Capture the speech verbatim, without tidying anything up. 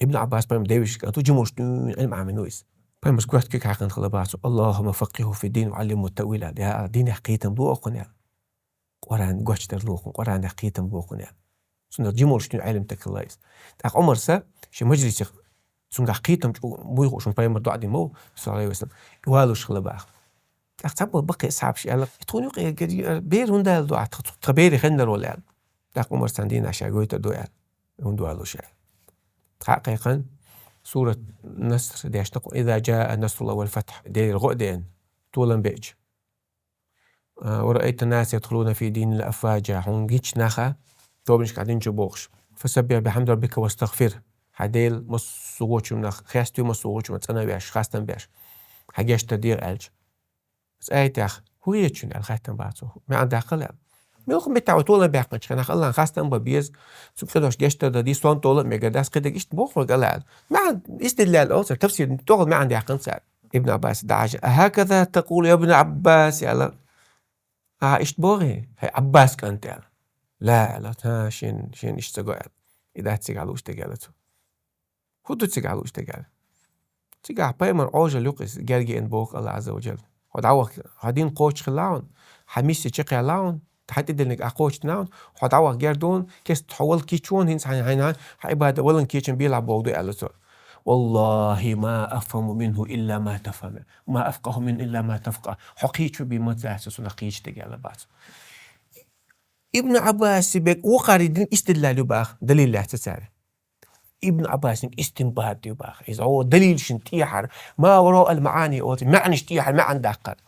Ибн Ӏаббас пайхамара девешин кӀант ва, жима волчун Ӏилма Ӏамийна ва из. Пайхамара коьрта куьг хьаькхна хилла бац: «اللهم فقهه في الدين وعلمه التأويل», аьлла. Я, динах кхетам ло оцунна, аьлла. Къуръан гочдар ло оцунна, Къуръанах кхетам ло оцунна, аьлла. Цунах жима волчун Ӏилма таг хилла из. ТӀаккха Ӏумара шен мажлисех цунгахь кхетам чӀу буй хууш, пайхамара доӀа дина ма ву, саллаллаху Ӏалайхи ва саллам, и валуш хилла баха. ТӀаккха цхьабола баккхий асхьабаша аьлла: «И тхуна юкъе гер-, бер хӀунда ваьлла ду Ӏа, тха, тха берий хиннар вала?» аьлла. ТӀаккха Ӏумара царна дийнахьа ша гойтар ду аьлла. ХӀунда валуш аьлла. Цхьаъ кхайкхина, сурат Наср дешна кху: «إذا جاء نصر الله والفتح». Делера гӀо а деана, толам беача. А, «ورأيت الناس يدخلون في دين الله أفواجا». Хьуна гича наха тобанашкахь дин чу бохуш. «فسبح بحمد ربك واستغفره». Хьан Дела массо а гӀочунах хеставе, массо а гӀочунах цӀанвеш, хастам беш. Хьан гештдар дегӀа аьлча. Цу аятех хӀун хета шуна аьлла, хаьттина бац цо. МаьӀна даккхал аьлла. Муьлха меттехь вай толам баьккхинчу хенахь Аллахьан хастам бан беза, цу кхидош гештдар дан дийца, сонта тӀе а мегар дац, кхидерг иштта бохург ала аьлла. МаьӀна истидлал олу цара, тафсир тӀехула маьӀна даьккхина цара. Ибн Ӏаббас дӀахьажа: «أهكذا تقول يا ابن عباس», аьлла. «Ахьа иштта бохий, хӀай Ӏаббас кӀант?» аьлла. «لا», аьлла, «хӀа, шен, шен иштта ца го», аьлла. «И дац цигахь лууш дерг», аьлла цо. «ХӀун ду цигахь лууш дерг?» аьлла. Цигахь пайхамар Ӏожалла юкъа иза гергеана боху Аллахь Ӏазза ва Джалла. Хьо дӀаваха, хьан дин кхочуш хилла хьуна, хьан миссия чекхъяьлла хьуна, хьан тӀедиллинарг ахь кхочушдина хьуна, хьо дӀаваха герга ду хьуна, кеста хьо вала кийча хьуна, хӀинца хьайн, хьайн, хьайн Ӏибадат валан кийчам белахь боху ду, аьлла цо. «والله ما أفهم منه إلا ما تفهم، ما أفقه منه إلا ما تفقه». Хьо кхийча бен ма ца цо цунах кхийча дерг, аьлла бац. Ибн Ӏаббаси бен вукхаре дина истидлал ю баха, далил лаьцна цара. Ибн Ӏаббасин истинбат ю баха. Иза гӀо далилшна тӀехьара, ما وراء المعاني олу, маьӀнаш тӀехьара маьӀна даккхар.